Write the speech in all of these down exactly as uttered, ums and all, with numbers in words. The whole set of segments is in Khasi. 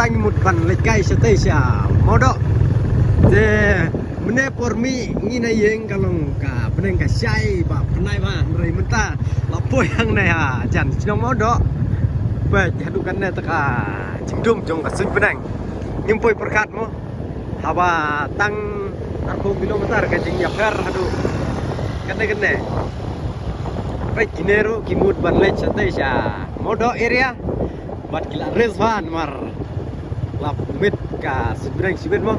tang mut ban leit kai shatei sha Mawdoh. Te mynne por mih ngi na ïeng ka long ka bneng ka shai ba pynai ba hynrei mynta la poi hangne ha jan shnong Mawdoh. Peit haduh kane te ka jingdum jong ka suiñ bneng. Ngim poi pyrkhat mo. Haba tang arphew kilometer ka jingïapher haduh kane kane. Peit kine ruh ki mut ban leit shatei sha Mawdoh area. Bad ki la ris bha namar la pynmih ka suiñ bneng shibit mo.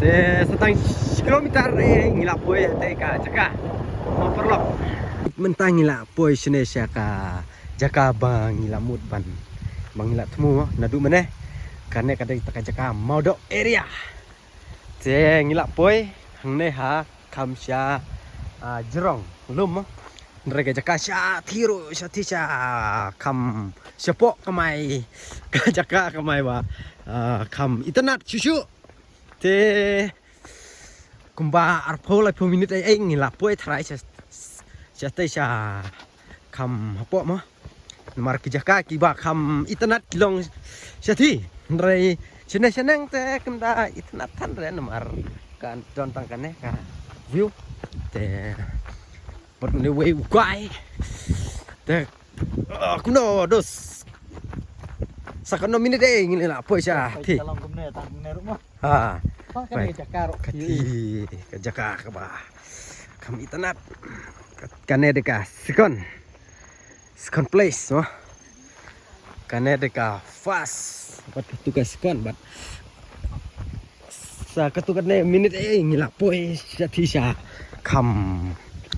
Te sa tang shi kilometer eh ngi la poi hatei ka jaka. Mo paralok. Mynta ngi la poi shane sha ka jaka ba ngi la mut ban, ba ngi la thmu mo naduh mynne. Kane ka dei ta ka jaka Mawdoh area. Te ngi la poi hangne ha kham sha, ah, jrong lum mo. Hynrei ka jaka shathie ruh, shathie sha kham shapoh kamai. Ka jaka kamai ba, ah, kham itynnad shuh shuh. Te kumba arphew laiphew minit ei ei ngi la poi tharai sha, shatei sha kham hapoh mo. Namar ki jaka kiba kham itynnad ki long shathie. Hynrei shane shaneng te kam da itynnad than re namar ka don tang kane ka view. Te bad une wei u kai. Te, ah, kumno dos. Sa kano minit eh ngi la poi shathie. Ka long kumne tang kumne ruh mo. Ha. Ka dei ka jaka ruh. Ka dei ka jaka kaba kham itynnad. Ka, kane dei ka second, second place mo. Kane dei ka first. Bad katu ka second bad sa katu kane minit eh ngi la poi shathie sha kham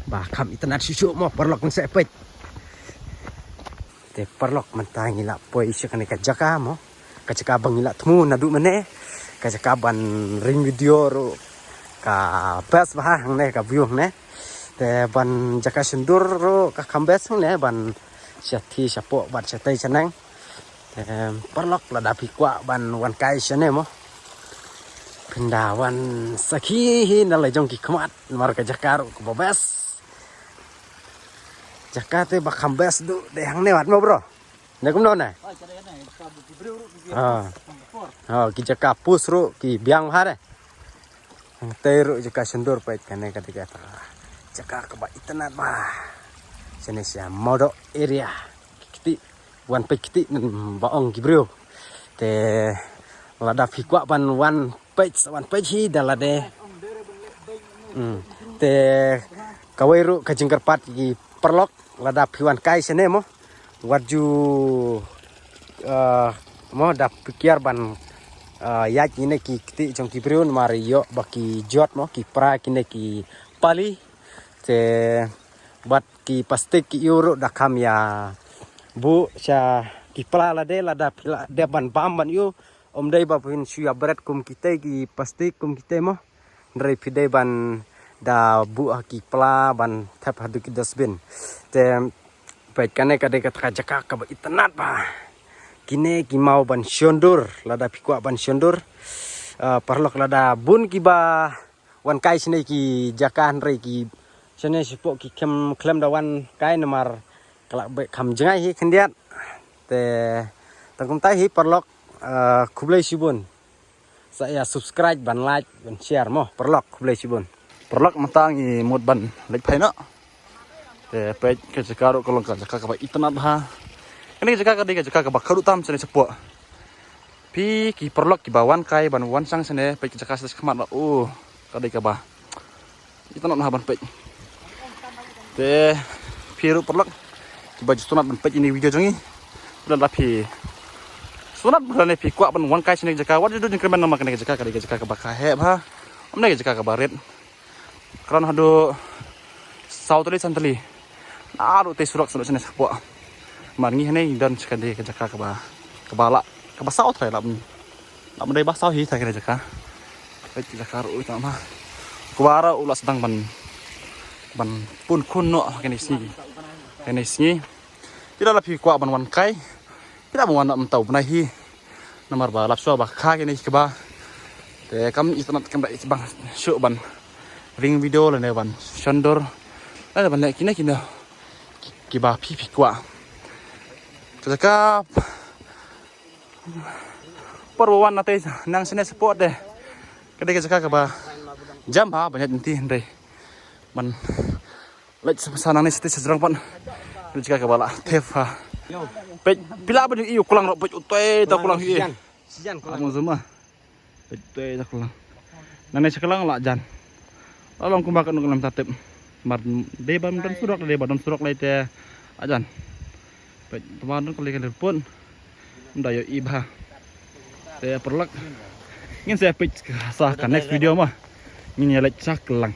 ba kham itynnad shuh shuh mo paralok ngin sa peit. Te paralok mynta ngi la poi sha kane ka jaka mo. Ka jaka ba ngi la thmu naduh mynne. Ka jaka ban ring video ruh ka best bha hangne ka view hangne. Te ban jaka shondur ruh ka kham best hangne ban shathie shapoh bad shatei shaneng. Te paralok lada phi kwah ban wan kai shane mo. Phin da wan sakhi hi na la jong ki khmat namar ka jaka ruh kaba best. Jaka te ba kham best duh dei hangne wat mo bro. Ne kumno ne? Ha. Ha, ki jaka push ruh ki biang bha re. Hangtei ruh jaka shondur peit kane ka dei ka jaka kaba itynnad bha. Shane sha Mawdoh area. Ki kti wan peit kti ba ong ki briew. Te lada phi kwah ban wan peit sa wan peit hi da lade. Hmm. Te kawei ruh ka jingkyrpad ki paralok lada phi wan kai shane mo. Wat ju, ah, mo da phi kiar ban, ah, ïaid ïa kine ki kti jong ki briew namar ïoh ba ki jot mo ki pra kine ki pali. Te bad ki plastik ki ïoh ruh da kham ïa buh sha ki pla lade lada phi la dep ban bam ban ïoh. Ym dei ba phin shu ïa bret kum kitei ki plastik kum kitei mo. Hynrei phi dei ban da buh ha ki pla ban thep haduh ki dustbin. Te peit kane ka dei kata ka jaka kaba itynnad bha. Kine ki maw ban shondur lada phi kwah ban shondur. Ah, paralok lada bun kiba wan kai shane ki jaka hynrei ki shane shapoh ki khlem, khlem da wan kai namar ka la beit kham jngai hi khyndiat. Te tang kumta hi paralok, ah, khublei shibun. Sa ïa subscribe ban like ban share mo paralok khublei shibun. Paralok mynta ngi mut ban leit phai noh. Te peit ka jaka ruh ka long ka jaka kaba itynnad bha. Kane ka jaka ka dei ka jaka kaba khaduh tam shane shapoh. Phi ki paralok kiba wan kai ban wan shang shane peit ka jaka sha khmat la u ka dei kaba itynnad bha ban peit. Te phi ruh paralok kiba ju sngewtynnat ban peit ïa kane ka video jong ngi. Lada phi sngewtynnat lane phi kwah ban wan kai shane ka jaka wat ju dei jingkyrmen namar kane ka jaka ka dei ka jaka kaba kha heh bha. Ym dei ka jaka kaba rit. Khlem haduh saw tylli san tylli. Naduh tei surok sha shane shapoh. Namar ngi hangne ngi don sha kane ka jaka kaba, kaba la, kaba saw trai la. Namar dei ba saw hi trai kane ka jaka. Peit ka jaka ruh ita ma. Kaba ruh u la sdang ban, ban pun khun noh kane ka sngi. Kane ka sngi. Phi lada phi kwah ban wan kai. Phi lah ban wan mynta u bnai hi. Namar ba lap shuwa ba kha kine kiba. Te kam itynnad kam da itbang shuh ban ring video lane ban shondur. Lane ban leh kine kine kiba phi phi kwah. Ka jaka Por ba wan na te nang sene support de. Ka dei ka jaka kaba jam ha ba nyat nti hynrei ban leit sa nangne sha te sha jrong pat. Ka dei ka jaka kaba la thep ha. Peit pila ba ju i u klang ro peit u toi ta klang hi. Sijan. Sijan klang. Amo zuma. Peit toi ta klang. Nangne sha klang la jan. La long kumba ka nuk lam ta tep. Mar dei ba don surok dei ba don surok lai te ajan. Peit tama don kali kali pun. Nda yo i bha. Te perlak. Ngin sa peit sa ka next video ma. Ngin ya leit sa klang.